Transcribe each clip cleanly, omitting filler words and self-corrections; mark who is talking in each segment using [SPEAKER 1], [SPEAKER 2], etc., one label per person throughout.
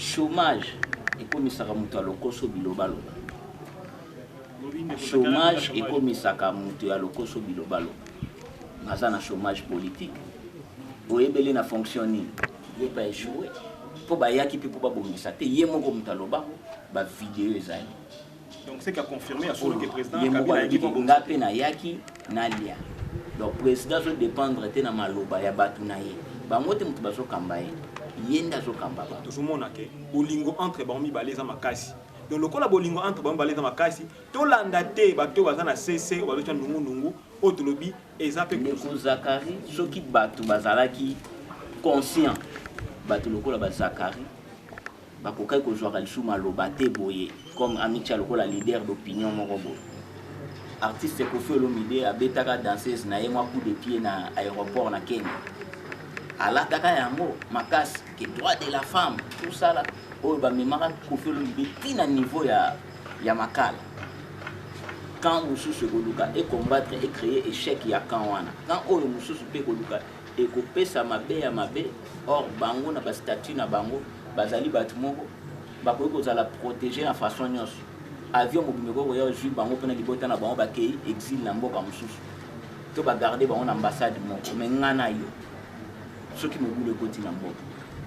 [SPEAKER 1] Chômage ekomisaka moto ya lokoso bilobaloba. Chômage ekomisaka moto ya lokoso bilobaloba. Naza na chômage politique. Oyebeli na fonction nini? Ye mpe aéchoue. Mpo bayaki mpe mpo babongisa te. Ye moko moto alobako, ba video ezali.
[SPEAKER 2] Donc c'est qu'a confirmé à solo que président
[SPEAKER 1] Ye moko
[SPEAKER 2] Kabila
[SPEAKER 1] alobi
[SPEAKER 2] ayaki
[SPEAKER 1] ke
[SPEAKER 2] mpo
[SPEAKER 1] nga mpe nayaki nalia. Donc président azodépendre te na maloba ya bato na ye. Bango te moto bazokamba ye. Ye nde azokamba bango.
[SPEAKER 2] Tozomona ke bolingo entre bango mibale eza makasi. Donc lokola bolingo entre bango mibale eza makasi, tolanda te bato baza na CC oyo bazotya nungunungu oyo tolobi eza mpe
[SPEAKER 1] Ndeko Zakari, soki bato bazalaki conscient, bato lokola ba Zakari bakokaki kozwaka lisusu maloba te boye comme amitia lokola leader d'opinion moko boye. Artiste Koffi Olomide abetaka danseuse na ye mwa coup de pied na aéroport na Kenya. Alataka yango makasi ke droit de la femme, tout ça là, oyo bamemaka Koffi Olomide ti na niveau ya makala. Camp mosusu ekoluka ecombattre, ecréer échec ya camp wana. Camp oyo mosusu mpe ekoluka ekopesa mabe ya mabe. Or bango na ba statut na bango bazali bato moko bakoki kozala protégé na façon nyonso. Avion mobimba ekoki koya ozwi bango mpona libota na bango bakei exil na mboka mosusu, to bagarde bango na ambassade moko. Mais nga na yo, soki mobulu ekoti na mboka,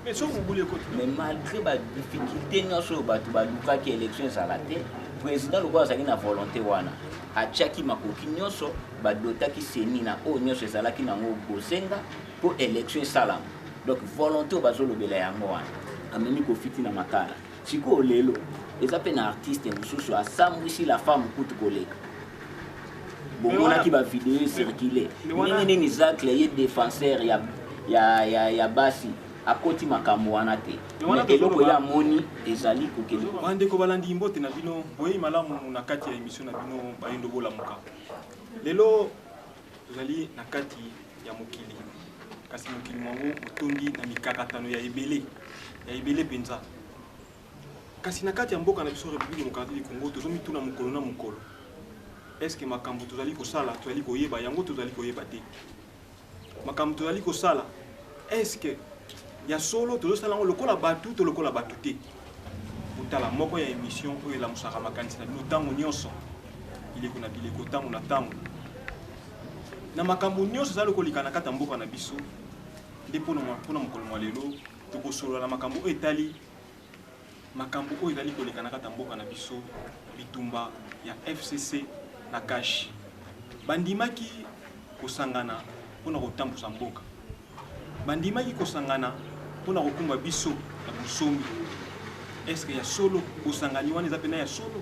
[SPEAKER 2] Mais soki mobulu ekoti,
[SPEAKER 1] mais malgré ba difficulté nyonso oyo bato balukaki élection ezala te, président lokola azalaki na volonté wana, atiaki makoki nyonso, badotaki CENI na oyo nyonso ezalaki nango bosenga mpo élection esalama. Donc volonté oyo bazolobela yango wana, amemi Koffi na makala. Sikoyo lelo eza mpe na artiste mosusu asambwisi la femme kutu koleka. Bomonaki ba video ecircule ndenge nini Zacle, ye défenseur ya basi, akoti makambo wana te.
[SPEAKER 2] Mais
[SPEAKER 1] eloko ye amoni ezali kokende.
[SPEAKER 2] Bandeko balandi, mbote na bino, boyei malamu na kati ya émission na bino Bayindo Bolamuka. Lelo tozali na kati ya mokili, kasi mokili mwango motondi na mikakatano ya ebele, ya ebele mpenza. Kasi na kati ya mboka na biso République démocratique du Congo, tozomituna mokolo na mokolo: est ce que makambo tozali kosala, tozali koyeba yango? Tozali koyeba te makambo tozali kosala, est ce que ya solo tozosala yango lokola bato to lokola bato te? Botala moko ya émission oyo elamusaka makanisi na bino ntango nyonso, bileko na bileko, ntango na ntango, na makambo nyonso ezali koleka na kati ya mboka na biso. Nde mpona mokolo mwa lelo, tokosolola na makambo oyo etali makambo oyo ezali koleka na kati ya mboka na biso, bitumba ya FCC na CACH. Bandimaki kosangana mpona kotambusa mboka, bandimaki kosangana mpona kokumba biso na bonsomi. Est-ce ya solo bosangani wana eza mpenza ya solo?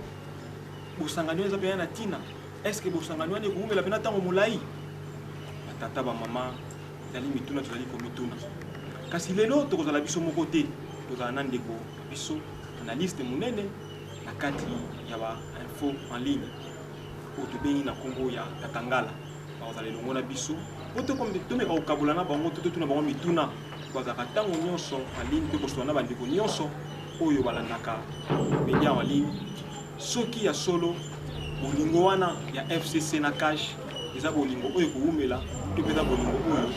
[SPEAKER 2] Bosangani wana eza mpenza na ntina? Est-ce bosangani wana ekowumela mpenza ntango molai? Batata, bamama, ezali mituna tozali komituna. Kasi lelo tokozala biso moko te, tozala na ndeko na biso, analyste monene na kati ya ba info en ligne, oyo tobengi na nkombo ya Tatangala. Bakozala elongo na biso po tomeka kokabola na bango to totuna bango mituna. Bazalaka ntango nyonso en ligne mpe kosola na bandeko nyonso oyo balandaka média en ligne, soki ya solo bolingo wana ya FCC na CACH eza bolingo oyo ekowumela to mpe eza bolingo oyo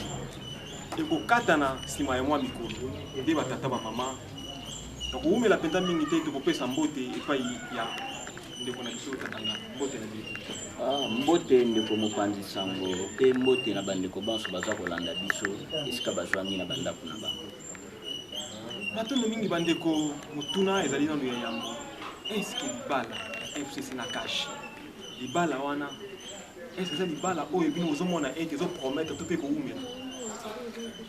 [SPEAKER 2] ekokatana nsima ya mwa mikolo. Nde batata, bamama, nakowumela mpenza mingi te. Tokopesa mbote epai ya ndeko na biso Tatanga. Mbote na bino.
[SPEAKER 1] Ah, mbote ndeko mopanzi sango, mpe mbote na bandeko banso baza kolanda biso esika bazwami na bandako na bango.
[SPEAKER 2] Matondo mingi, bandeko. Motuna ezali nano ya yambo: est-ce libala ya FCC na CACH, libala wana, est-ce eza libala oyo bino bozomona ete ezopromettre to mpe kowumela?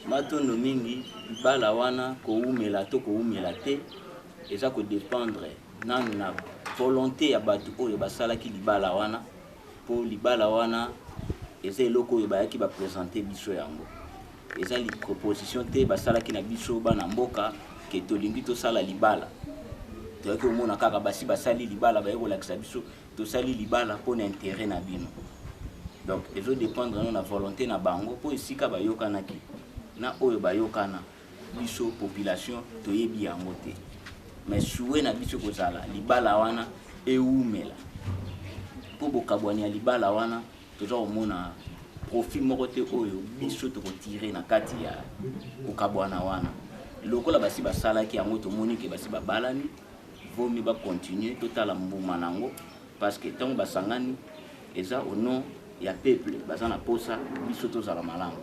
[SPEAKER 1] Matondo mingi. Libala wana, kowumela to kowumela te, eza kodépendre nanu na volonté ya bato oyo basalaki libala wana, mpo libala wana eza eloko oyo bayaki baprésente biso yango. Eza proposition te basalaki na biso bana mboka ke tolingi tosala libala. Toyaki komona kaka basi basali libala, baye kolakisa biso: tosali libala mpo na intérêt na bino. Donc ezodépendre nano na volonté na bango, mpo esika bayokanaki na oyo bayokana, biso population toyebi yango te. Mais souhait na biso kozala libala wana ewumela, mpo bokabwani ya libala wana, toza komona profit moko te oyo biso tokotire na kati ya kokabwana wana. Lokola basi basalaki yango, tomoni ke basi babalani, vaut mieux bacontinue, totala mbuma na yango, parce que ntango basangani eza au nom ya peuple, baza na posa biso tozala malamu.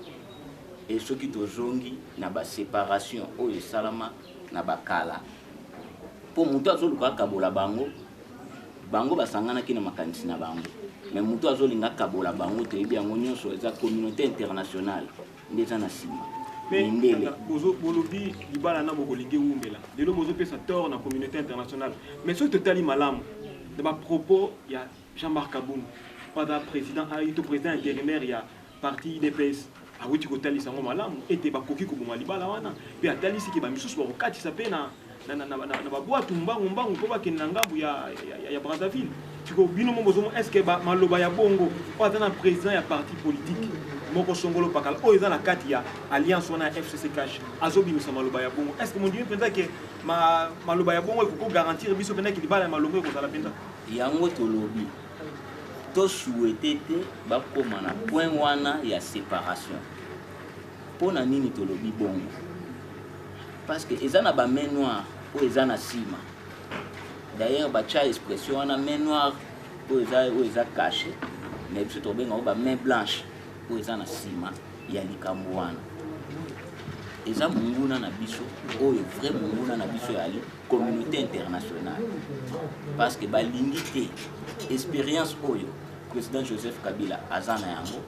[SPEAKER 1] E soki tozongi na baséparation oyo esalama na bakala, mpo moto azoluka akabola bango, bango basanganaki na makanisi na bango, mais moto azolinga akabola bango, toyebi yango nyonso, eza communauté internationale nde eza na nsima.
[SPEAKER 2] Mindele bolobi libala na bokolingi ewumela, lelo bozopesa tort na communauté internationale. Mais soki totali malamu na bapropos ya Jean-Marc Kabund, aza président ai to président intérimaire ya parti UDPS, awuti kotalisa yango malamu ete bakoki koboma libala wana, mpe atalisi ke bamisusu bakokatisa mpe na babwatu mbangu mbangu mpo bakende na ngambu ya Brazzaville. Sikoyo bino mo bozomo, est ce que maloba ya bongo oyo aza na président ya parti politique moko songolo pakala oyo eza na kati ya alliance wana ya FCC CACH azobimisa maloba ya bongo, est ce que mondimi mpenza ke maloba ya bongo ekoki garantir biso mpenza ke libala ya malongo ekozala mpenza?
[SPEAKER 1] Yango tolobi, tosouhaite te bakóma na point wana ya séparation. Mpo na nini tolobi bongo? Parce que eza na bamain noire oyo eza na nsima. D'ailleurs batya expression wana, main noire oyo eza caché, mais biso tobenga yango bamain blanche oyo eza na nsima ya likambo wana. Eza monguna na biso oyo, vrai monguna na biso yali communauté internationale, parce que balingi te expérience oyo président Joseph Kabila aza na yango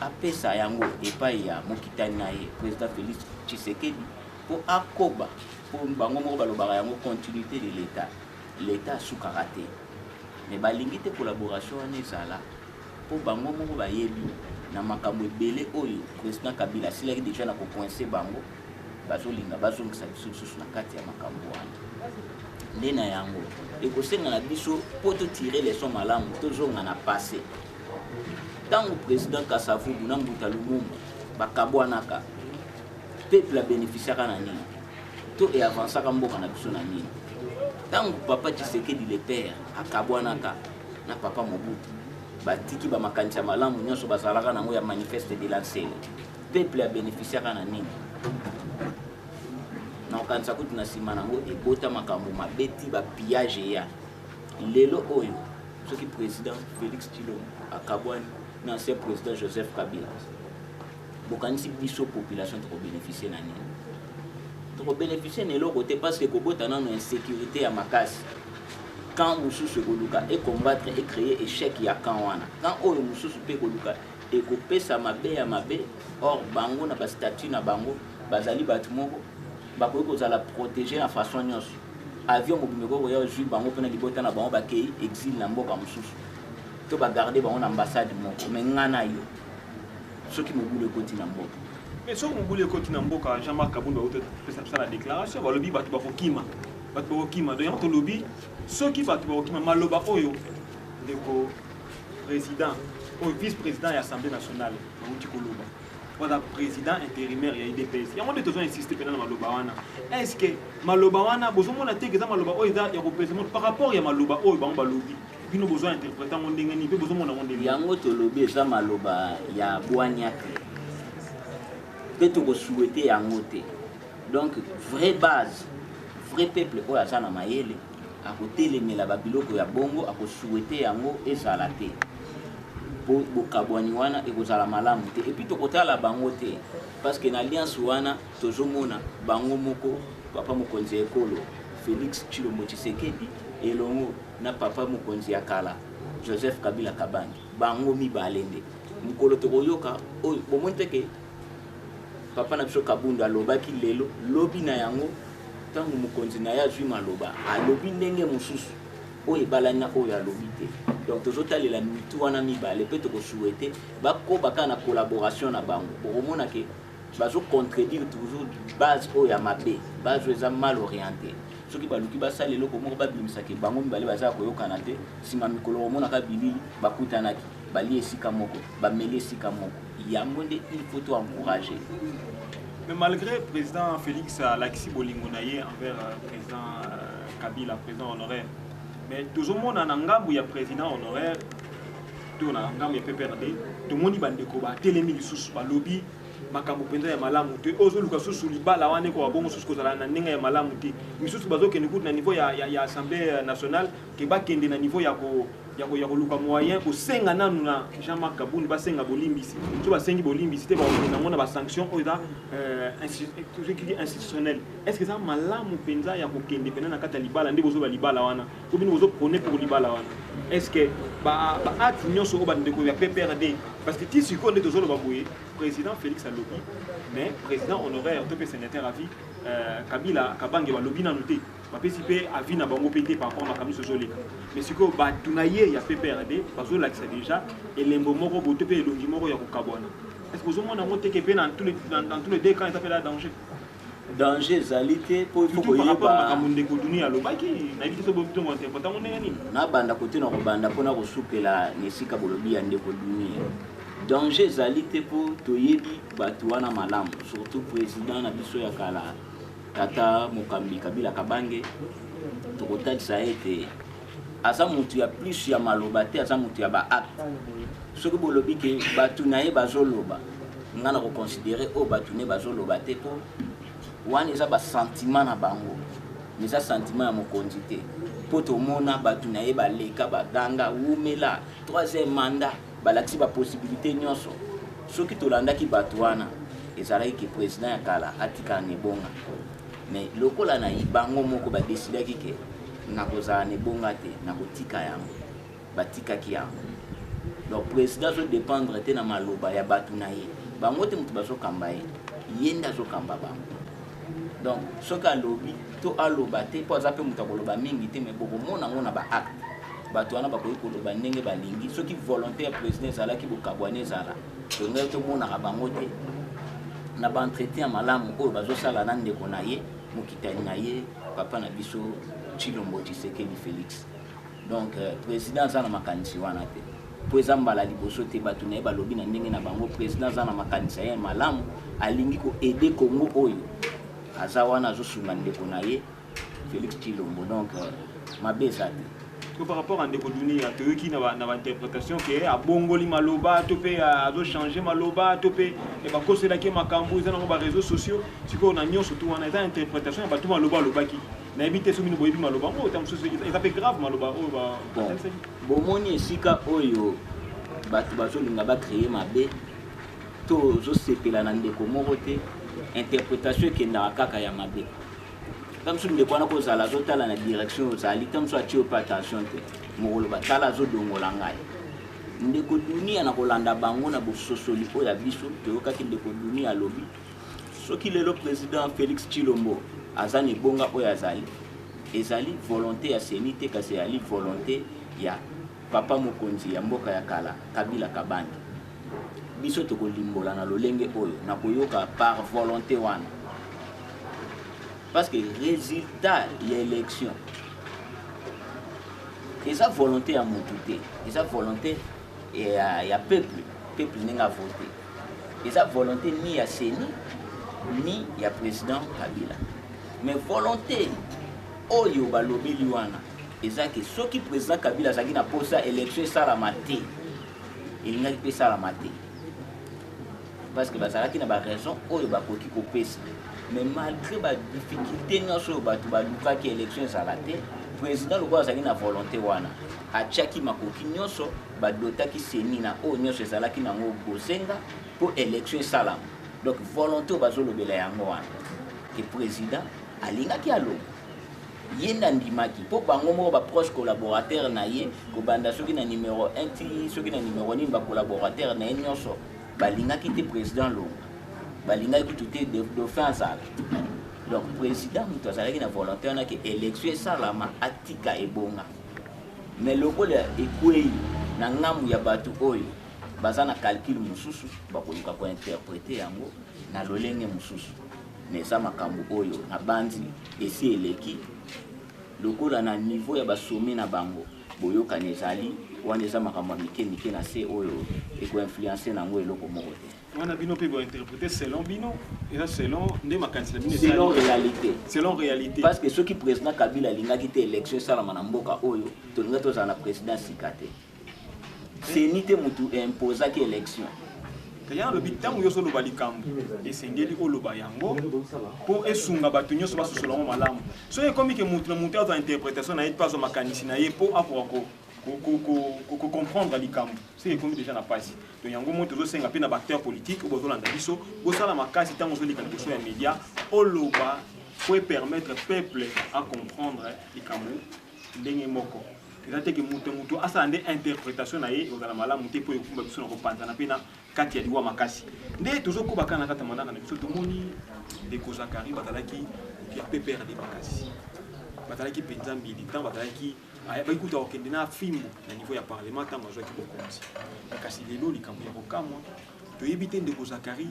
[SPEAKER 1] apesa yango epai ya mokitani na ye, président Félix Tshisekedi, mpo akoba, mpo bango moko balobaka yango, continuité de l'État. L'État asukaka te, mais balingi te collaboration wana ezala, mpo bango moko bayebi na makambo ebele oyo président Kabila asilaki déjà na kocoincer bango. Bazolinga bazongisa biso lisusu na kati ya makambo wana. Nde na yango ekosenga na biso mpo totire leçon malamu, tozonga na passé. Ntango président Kasavubu na Mbuta Lumumba bakabwanaka, peuple abénéficiaka na nini to eavansaka mboka na biso na nini? Ntango papa Tshisekedi le père akabwanaka na papa Mobutu, batiki bamakanisi ya malamu nyonso bazalaka nango ya manifeste de la Nsele, peuple abénéficiaka na nini? Na kokanisa kutu na nsima nango ebota makambo mabe ti bapillage eya. Lelo oyo soki président Félix Tshilombo akabwani na ancien président Joseph Kabila, bokanisi biso population tokobénéficie na nini? Tokobénéficie na eloko te, parce que kobota nano insécurité ya makasi. Camp mosusu ekoluka ecombattre, ecréer échec ya camp wana, camp oyo mosusu mpe ekoluka ekopesa mabe ya mabe. Or bango na bastatut na bango bazali bato moko bakoki kozala protégé na façon nyonso. Avion mobimba ekoki koya, ozwi bango mpona libota na bango, bakei exil na mboka mosusu to bagarde bango na ambassade moko. Mais nga na yo, soki mobulu ekoti na mboka?
[SPEAKER 2] Mais soki mobulu ekoti na mboka, Jean-Marc Kabund bautopesa na déclaration, balobi bato bakokima, bato bakokima. Donc yango tolobi, soki bato bakokima, maloba oyo ndeko président oyo, vice président ya Assemblée nationale bauti koloba, waza président intérimaire ya UDPS, yango nde tozo insiste mpena na maloba wana. Est ce que maloba wana bozomona te eza maloba oyo eza ya kopesa moto par rapport ya maloba oyo bango balobi? Bino bozwa interpréter yango ndenge nini mpe bozomona yango ndenge?
[SPEAKER 1] Yango tolobi, eza maloba ya bwania te, mpe tokosouhaite yango te. Donc vraie base, vrai peuple oyo aza na mayele akotelemela babiloko ya bongo, akosouhaite yango ezala te, po bokabwani wana ekozala malamu te. Et puis tokotala bango te, parce que na alliance wana tozomona bango moko, papa mokonzi ya ekolo Félix Tshilombo Tshisekedi elongo na papa mokonzi ya kala Joseph Kabila Kabange, bango mibale nde mokolo tokoyoka oyo. Bomoni te ke papa na biso Kabundu alobaki lelo, lobi na yango ntango mokonzi na ye azwi maloba, alobi ndenge mosusu oyo ebalani na oyo alobi te. Donc tozotalela mitu wana mibale mpe tokosouhaite bakoba kaka na collaboration na bango. Bokomona ke bazocontredire toujours base oyo ya mabe, base oyo eza mal orienté. Soki baluki basala eloko moko, babimisaka bango mibale baza koyokana te. Nsima mikolo omonaka bilili, bakutanaki, balie esika moko, bameli esika moko. Yango nde il faut to encourager.
[SPEAKER 2] Mais malgré président Félix alakisi bolingo na ye envers président Kabila, président honoraire, mais tozomona na ngambu ya président honoraire to na ngambu ya PPRD, tomoni bandeko batelemi lisusu, balobi Makambo mpenza ya malamu te. Oyo ozoluka susu libala wana ekoka bongo susu kozala na ndenge ya malamu te. Misusu bazokende kutu na niveau ya Assemblée nationale, ke bakende na niveau ya koluka moyen kosenga nanu na Jean-Marc Kabund, basenga bolimbisi. So basengi bolimbisi te, bakokende yango na basanction oyo eza institutionnel. Est ce que eza malamu mpenza ya kokende mpenza na kati ya libala nde bozoba libala wana, po bino bozoprôner pour libala wana? Est ce que baacte nyonso oyo bandeko ya PPRD, parce que ti sikoyo nde tozoloba boye, président Félix alobi, mais président honoraire to mpe sénateur à vie Kabila Kabange balobi nanu te, bapesi mpe avis na bango mpe te par rapport makambo nyonso ezoleka. Mais sikoyo bato na ye ya PPRD bazolakisa déjà elembo moko boye to mpe elongi moko ya kokabwana. Est ce que ozomona yango teke mpe dans tous les deux camps eza mpe la danger?
[SPEAKER 1] Danger ezali te, mpo il faut
[SPEAKER 2] Surtout par rapport à makambo ndeko Duni alobaki. Nayebi te so botongo interpréter yango ndenge nini.
[SPEAKER 1] Nabanda kote na kobanda mpona kosukela na esika bolobi ya ndeko Duni. Danger ezali te, mpo toyebi bato wana malamu, surtout président na biso ya kala, tata mokambi Kabila Kabange. Tokotalisa ete aza motu ya plus ya maloba te, aza motu ya baacte. Soki bolobi ke bato na ye bazoloba, nga na koconsidérer oyo bato ne bazoloba te, mpo wana eza basentiment na bango, eza sentiment ya mokonzi te. Mpo tomona bato na ye baleka, baganga wumela, troisième mandat, balakisi bapossibilité nyonso. Soki tolandaki bato wana, ezalaki ke président ya kala atikala na ebonga. Mais lokola na bango moko badécidaki ke nakozala na ebonga te, nakotika yango, batikaki yango. Donc président azodépendre te na maloba ya bato na ye. Bango te moto bazokamba ye, ye nde azokamba bango. Donc soki alobi to aloba te, mpo aza mpe moto akoloba mingi te, mais bokomona yango na baacte. Bato wana bakoki koloba ndenge balingi. Soki volonté ya président ezalaki bokabwana ezala, tongai tomonaka bango te na baentretien ya malamu oyo bazosala na ndeko na ye, mokitani na ye, papa na biso Tshilombo Tshisekedi Félix. Donc président aza na makanisi wana te, mpo eza mbala liboso te bato na ye balobi na ndenge na bango. Président aza na makanisi ya ye malamu, alingi koaider Congo oyo aza wana, azosunga ndeko na ye Félix Tshilombo. Donc mabe eza te.
[SPEAKER 2] To par rapport à ndeko Duni, toyoki na bainterprétation ke abongoli maloba to mpe azochange maloba to mpe bakoselaki makambo eza nango baréseaux sociaux. Sikoyo na nyonso tu wana eza interprétation ya bato. Maloba alobaki, nayebi te so bino boyebi maloba ngo ta mosusu eza mpe grave, maloba oyo batalisaki.
[SPEAKER 1] Bomoni esika oyo bato bazolinga bacréer mabe to ozosepela na ndeko moko te, interprétation ekendaka kaka ya mabe. Ta mosusu ndeko wana kozala azotala na direction ozali, ta mosusu atie yo mpe attention te, mokolo batala azodongola ngai. Ndeko Dunia, na kolanda bango na bososoli oyo ya biso, toyokaki ndeko Dunia alobi soki lelo président Félix Tshilombo aza na ebonga oyo azali, ezali volonté ya CENI te, kasi ezali volonté ya papa mokonzi ya mboka ya kala, Kabila Kabange. Biso tokolimbola na lolenge oyo na koyoka par volonté wana, parce que résultat ya élection eza volonté ya motu te, eza volonté ya peuple. Peuple ndenge avote, eza volonté ni ya CENI ni ya président Kabila. Mais volonté oyo balobeli wana eza ke soki président Kabila azalaki na posa élection esalama te, elingaki mpe esalama te, parce que bazalaki na baraison oyo bakoki kopesa. Mais malgré badifficulté nyonso oyo bato balukaki élection ezala te, président lokola azalaki na volonté wana, atiaki makoki nyonso, badotaki CENI na oyo nyonso ezalaki nango bosenga mpo élection esalama. Donc volonté oyo bazolobela yango wana, ke président alingaki alonga, ye nde andimaki, mpo bango moko baproche collaborateur na ye, kobanda soki na numéro 1 ti soki na numéro nini, bacollaborateur na ye nyonso balingaki te président longa, balingaki kutu te dauphin azala. Donc président moto azalaki na volonté wana ke élection esalama, atika ebonga. Mais lokola ekwei na ngambu ya bato oyo baza na calcul mosusu, bakoluka kointerpréter yango na lolenge mosusu. Mais eza makambo oyo na bandi esi eleki. Lokola na niveau ya basome na bango boyokani ezali wana, eza makambo ya mike mike na se oyo ekoinfluence nango eloko moko te.
[SPEAKER 2] Wana bino mpe bointerpréter selon bino, eza selon nde makanisi na bino.
[SPEAKER 1] Selon réalité.
[SPEAKER 2] Selon réalité.
[SPEAKER 1] Parce que soki président Kabila alingaki te élection esalama na mboka oyo, tolingi tozala na président sika te. CENI te motu imposaki élection.
[SPEAKER 2] Kaya alobi ntango yo ozoloba likambo esengeli oloba yango mpo esunga bato nyonso basosola yango malamu. Soki ekomi ke motu na motu azwa interprétation na ye mpe azwa makanisi na ye mpo akoka kocomprendre likambo, soki ekomi déjà na pasi. Donc yango moi tozosenga mpe na baacteur politique oyo bozolanda biso, bosala makasi ntango ozoleka liboso ya média, oloba po epermettre peuple a comprendre likambo ndenge moko. Eza te ke moto moto asala nde interprétation na ye, ekozala malamu te mpo ekumba biso na kopanzana mpe na kati ya liwa makasi. Nde tozokoba kaka na kati ya manaka na biso. Tomoni ndeko Zakari bazalaki ya PPRD makasi, bazalaki mpenza militant, bazalaki ayabaki kuta kokende na fimbu na niveau ya parlement ntango azwaki bokonzi. Kasi lelo likambo ya kokamwa, toyebi te ndeko Zakari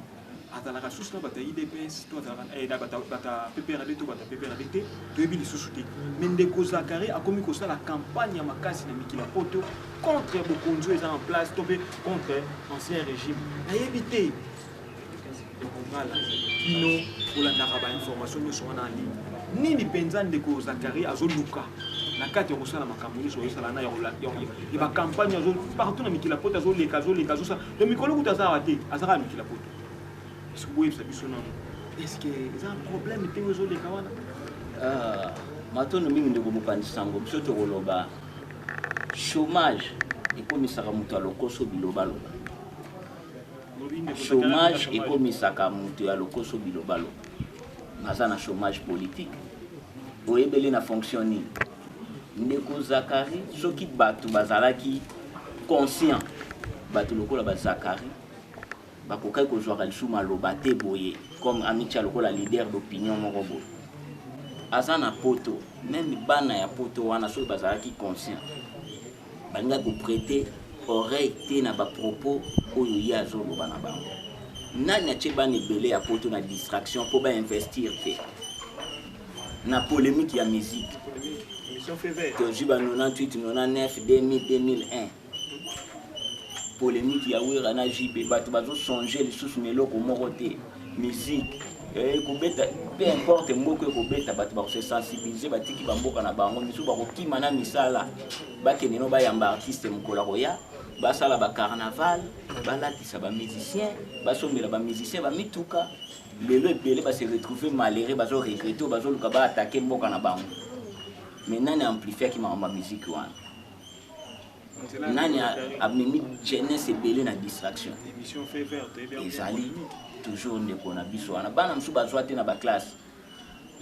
[SPEAKER 2] azalaka susu na bato ya UDPS to azalaka na bato ya PPRD to bato ya PPRD te, toyebi lisusu te. Mais ndeko Zakari akomi kosala campagne ya makasi na mikili ya poto contre bokonzi oyo eza en place to mpe contre ancien régime. Nayebi te, ndeko Ngala, bino kolandaka bainformation nyonso wana en ligne, nini mpenza ndeko Zakari azoluka na kati ya kosala makambo nyonso azosala na ya bacampagne partout na mikili ya poto? Azoleka, azoleka, azosala. Donc mikolo kutu aza awa te, azaka na mikili ya poto. Est-ce que boyebisa biso nano, est-ce que eza problème te oyo ezoleka wana?
[SPEAKER 1] Ah, matondo mingi ndeko mopanzi sango. Biso tokoloba chômage ekomisaka moto ya lokoso bilobaloba. Chômage ekomisaka moto ya lokoso bilobaloba. Aza na chômage politique, oyebeli na fonction nini ndeko Zakari? Soki bato bazalaki conscient, bato lokola bazakari bakokaki kozwaka lisusu maloba te boye comme amitia lokola leader d'opinion moko boye aza na poto. Même bana ya poto wana, soki bazalaki conscient, balingaki koprêter oreille te na bapropos oyo ye azoloba na bango. Nani atie bana ebele ya poto na distraction mpo bainvestir te na polémique ya musique? Tozwi ba 98, 99, 2000, 2001, polémique ya Wera na JB. Bato bazosonge lisusu na eloko moko te, musique ekobeta, peu importe mboka ekobeta, bato bakose sensibiliser, batiki bamboka na bango misusu, bakokima na misala, bakende no bayamba artiste mokolo akoya, basala bacarnaval, balatisa bamusicien, basombela bamusicien bamituka. Lelo ebele base retrouve malheureux, bazoregretter, oyo bazoluka baattaquer mboka na bango. Mais nani amplifiaki makambo ya musique wana? Nani amemi jeunesse ebele na distraction? Ezali toujours ndeko na biso wana. Bana mosusu bazwa te na baklasse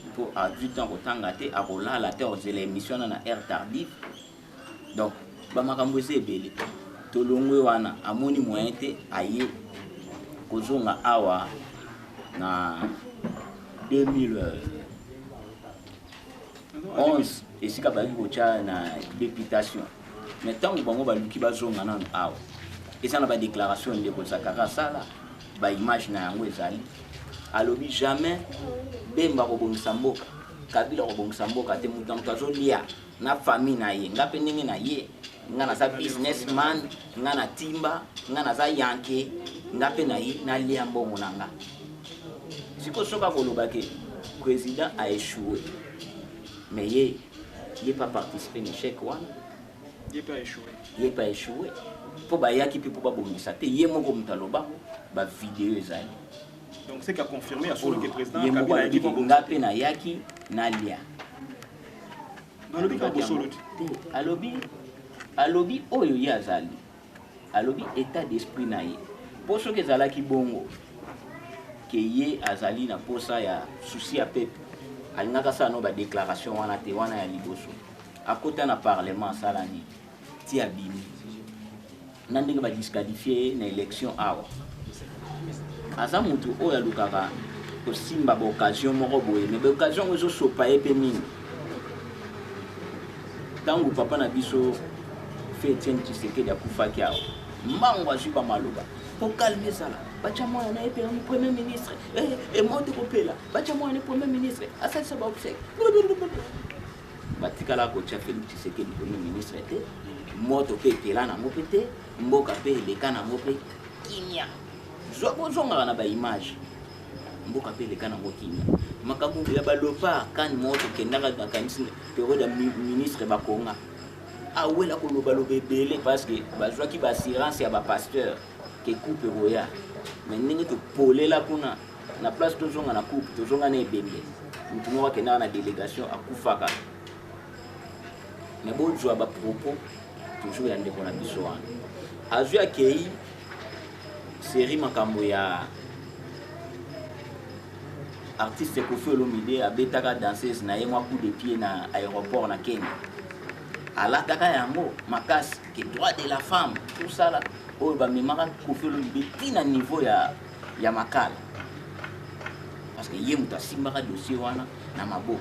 [SPEAKER 1] mpo azwi ntango kotanga te, akolala te, akozela émission wana na heure tardive. Donc bamakambo eza ebele. Tolongwe wana, amoni moyen te, aye kozonga awa na 2011 esika bayaki kotya na députation. Mais ntango bango baluki bazonga nano awa, eza na badéclaration ndeko Zakari asala, baimage na yango ezali. Alobi jamais Bemba kobongisa mboka, Kabila kobongisa mboka te, moto na moto azolia na famille na ye, nga mpe ndenge na ye, nga naza businessman, nga na timba, nga naza yanke, nga mpe na ye nalia mbongo na nga. Sikoyo soki akoloba ke président a échoué, mais ye pas participer na échec wana.
[SPEAKER 2] Ye mpe aéchoué.
[SPEAKER 1] Ye mpe aéchoué mpo bayaki mpe mpo babongisa te. Ye moko moto alobango, bavideo ezali.
[SPEAKER 2] Donc c'est qu'a confirmé ya solo ke président
[SPEAKER 1] ye moko alobi ke nga mpe nayaki nalia.
[SPEAKER 2] Nalobi kaka bosolo te.
[SPEAKER 1] Te, alobi oyo ye azali, alobi état d'esprit na ye. Mpo soki ezalaki bongo ke ye azali na posa ya souci ya peuple, alingaka asala no badéclaration wana te. Wana ya liboso akota na parlement, asala nini ti abimi na ndenge badisqualifier ye na élection awa? Aza motu oyo alukaka kosimba baoccasion moko boye, mais baoccasion yango ezosopa ye mpe mingi. Ntango papa na biso fe Etienne Tshisekedi akufaki awa, mbango azwi bamaloba po calme ezala, batya mwana na ye mpe premier ministre, emote kopela, batya mwana ne premier ministre, asalisa baobsèques. Batikala kotya Félix Tshisekedi premier ministre te, moto mpe epela nango mpe te, mboka mpe eleka nango mpe kimia. Zwa bozongaka na baimage, mboka mpe eleka nango kimia. Makambo ya baleopard kani moko tokendaka, nakanisi periode ya ministre bakonga, awela kolobaloba ebele parce que bazwaki baassurance ya bapasteur. Ke coupe ekoya, mais ndenge topolela kuna na place tozonga na coupe, tozonga na ebembe. Motu moko akendaka na délégation akufaka. Mais bozwa bapropos toujours ya ndeko na biso wana, azwi akei série makambo ya artiste Koffi Olomide abetaka danseuse na ye mwa coup de pied na aéroport na Kenya. Alataka yango makasi ke droit de la femme, tout ça là, oyo bamemaka Koffi Olomide ntina niveau ya makala, parce que ye moto asimbaka dossier wana na maboko.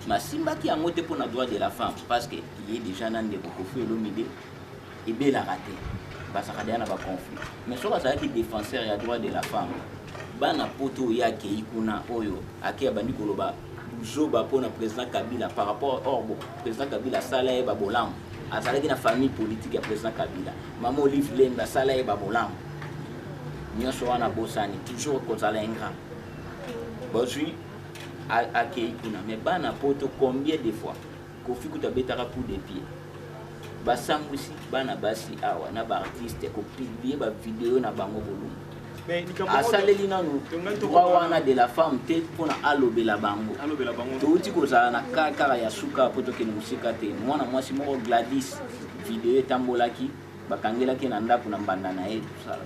[SPEAKER 1] Masimbaki yango te mpona droit de la femme, parce que ye déjà na ndeko Koffi Olomide ebelaka te, bazalaka deya na baconflit. Mais soki azalaki défenseur ya droit de la femme, bana poto oyo akei kuna, oyo akei abandi koloba buzoba mpona président Kabila par rapport or bon, président Kabila asala ye babolamu, azalaki na famille politique ya président Kabila, mama Olive Lembe asala ye babolamu nyonso wana, bosani toujours kozala ingrat. Bozwi akei kuna, mais bana poto, combien de fois Koffi kutu abetaka coup de pied, basambwisi bana basi awa na baartiste, kopublier bavideo na bango bolumbu. Asaleli nanu droit wana de la femme te mpona alobela bango. Touti kozala na ka kaka ya suka mpo tokende mosika te. Mwana mwasi moko Gladys, video etambolaki, bakangelaki na ndako na mbanda na ye. Tosala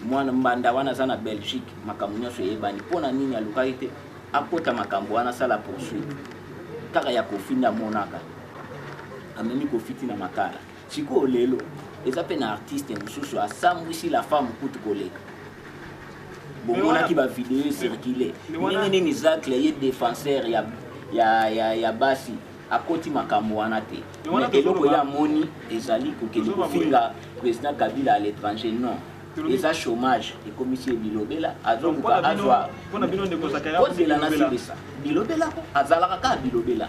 [SPEAKER 1] mwana mbanda wana aza na Belgique, makambo nyonso eyebani. Mpo na nini alukaki te akota makambo wana, asala poursuite? Kaka ya Koffi nde amonaka amemi Koffi ti na makala. Sikoyo lelo eza mpe na artiste mosusu asambwisi la femme kutu koleka. Bomonaki bavideo ecircule ndenge nini Zacle, ye défenseur ya basi, akoti makambo wana te. Mais eloko ye amoni ezali kokende kofinga président Kabila à l'étranger. Non, eza chômage ekomisi ye bilobela, azoluka azwa ozela na silisa bilobelako. Azalaka kaka bilobela,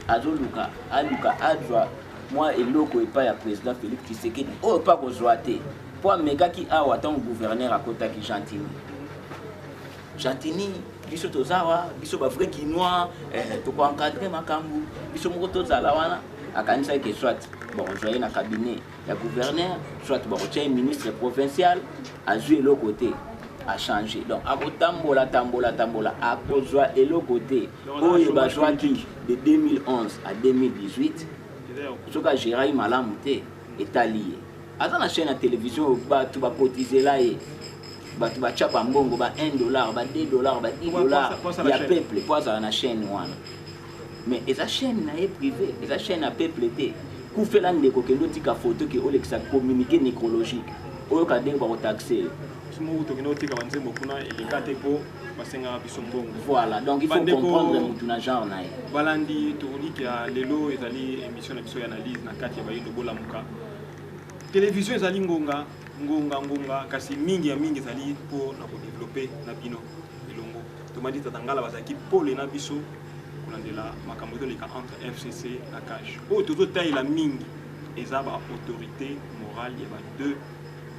[SPEAKER 1] azoluka aluka azwa mwa eloko epai ya président Félix Tshisekedi, oyo mpe akozwa te, mpo amekaki awa ntango gouverneur akotaki Gentini. Gentini, biso toza awa, biso bavrai Kinois, tokoencadrer makambo biso moko tozala wana. Akanisaki ke soit bakozwa ye na cabinet ya gouverneur, soit bakotia ye ministre provincial. Azwi eloko te, achange. Donc akotambola tambola tambola, akozwa eloko te. Oyo bazwaki de 2011 à 2018, soki agéraki malamu te, etali ye. Aza na chaîne ya télévision, bato bakotizela ye, bato batya bambongo ba 1 dollar, ba 2 dollar, ba 10 dollar ya peuple mpo azala na chaîne wana. Mais eza chaîne na ye privé, eza chaîne ya peuple te. Kufela ndeko, kende otika photo ke olekisa communiqué nécrologique, oyoka ndenge bakotaxe yo.
[SPEAKER 2] Moko tokende otika banzembo kuna, eleka te mpo basengaka biso mbongo.
[SPEAKER 1] Voilà, donc il faut comprendre mutu na genre na ye.
[SPEAKER 2] Balandi, toliki ya lelo ezali émission na biso ya analyse na kati ya Bayindo Bolamuka Télévision. Ezali ngonga ngonga ngonga, kasi mingi ya mingi ezali mpo na kodévelopper na bino elongo. Tomandi tata Ngala bazalaki pole na biso kolandela makambo ezoleka entre FCC na CACH. Oyo tozotalela mingi eza baautorité morale ya ba deux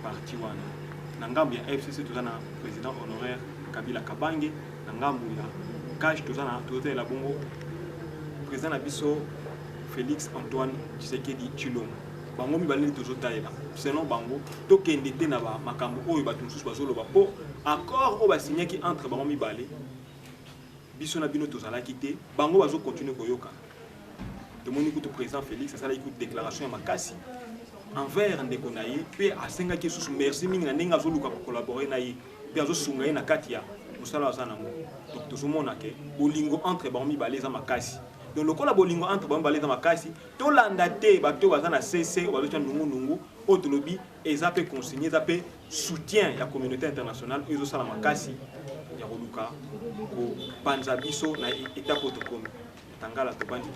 [SPEAKER 2] parti wana. Na ngambo ya FCC toza na président honoraire Kabila Kabange, na ngambo ya CACH toza na, tozotalela bongo président na biso Félix Antoine Tshisekedi Tshilombo. Bango mibale nde tozotalela. Selon bango, tokende te na makambo oyo bato mosusu bazoloba, mpo accord oyo basignaki entre bango mibale, biso na bino tozalaki te. Bango bazocontinuer koyoka. Tomoni kutu président Félix asalaki kutu déclaration ya makasi envers ndeko na ye, mpe asengaki lisusu merci mingi na ndenge azoluka kocollaborer na ye mpe azosunga ye na kati ya mosala aza nango. Donc tozomona ke bolingo entre bango mibale eza makasi. Donc lokola bolingo entre bango mibale eza makasi, tolanda te bato oyo baza na cc, oyo bazotya nungunungu. Oyo tolobi eza mpe consigne, eza mpe soutien ya communauté internationale oyo ezosala makasi ya koluka kopanza biso na étape oyo tokomi. Tangala, tobandi,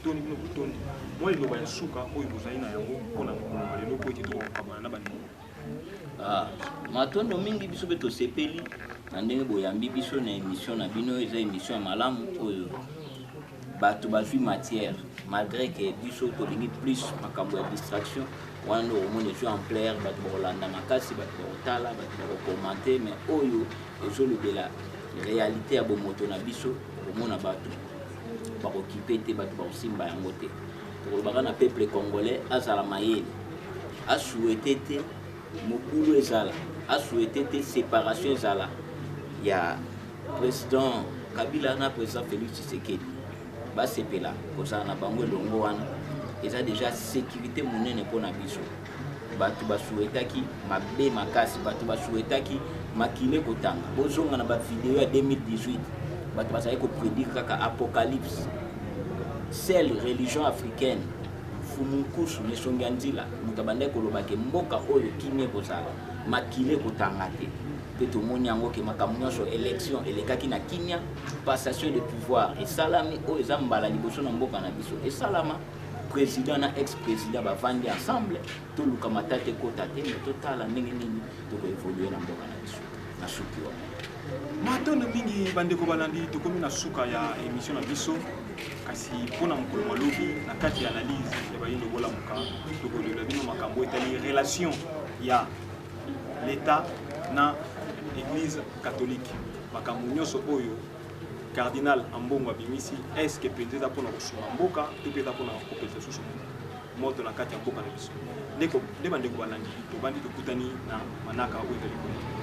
[SPEAKER 2] toni bino botondi mwa liloba ya suka oyo bozali na yango mpona mokolo ya lelo, po ete tokokabwana na bandeko.
[SPEAKER 1] Ah, matondo mingi. Biso mpe tosepeli na ndenge boyambi biso na émission na bino. Eza émission ya malamu oyo bato bazwi matière, malgré ke biso tolingi plus makambo ya distraction wana nde okomona ezwi ampleur, bato bakolanda makasi, bato bakotala, bato bakocommenter. Mais oyo ezolobela réalité ya bomoto na biso, okomona bato bakokipe te, bato bakosimba yango te. Tokolobaka na peuple congolais azala mayele, asouhaiter te. mobulu ezala, asouhaite te séparation ezala ya président Kabila na président Félix Tshisekedi. Basepela kozala na bango elongo wana, eza déjà sécurité monene mpona biso. Bato basouhaitaki mabe makasi, bato basouhaitaki makile kotanga. Bozonga na bavideo ya 2018, bato bazali koprédire kaka apocalypse. Seule religion africaine, Fumu Nkusu Nesongi ya Nzila, moto abandaki koloba ke mboka oyo kimia ekozala, makile ekotanga te. Mpe tomoni yango ke makambo nyonso, élection elekaki na kimia, passation de pouvoir esalami. Oyo eza mbala liboso na mboka na biso esalama, président na ex président bavandi ensemble. Toluka matata ekota te, me totala ndenge nini tokoévoluer na mboka na biso. Na suki wana.
[SPEAKER 2] Matondo mingi, bandeko balandi. Tokomi na suka ya émission na biso, kasi mpona mokolo malobi, na kati ya analyse ya Bayindo Bolamuka, tokolela bino makambo etali relation ya l'État na Église catholique. Makambo nyonso oyo cardinal Ambongo abimisi, est-ce mpenza eza mpona kosunga mboka to mpe eza mpona kopesa susu moto na kati ya mboka na biso? Nde bandeko balandi, tobandi, tokutani na manaka oyo ezali koya.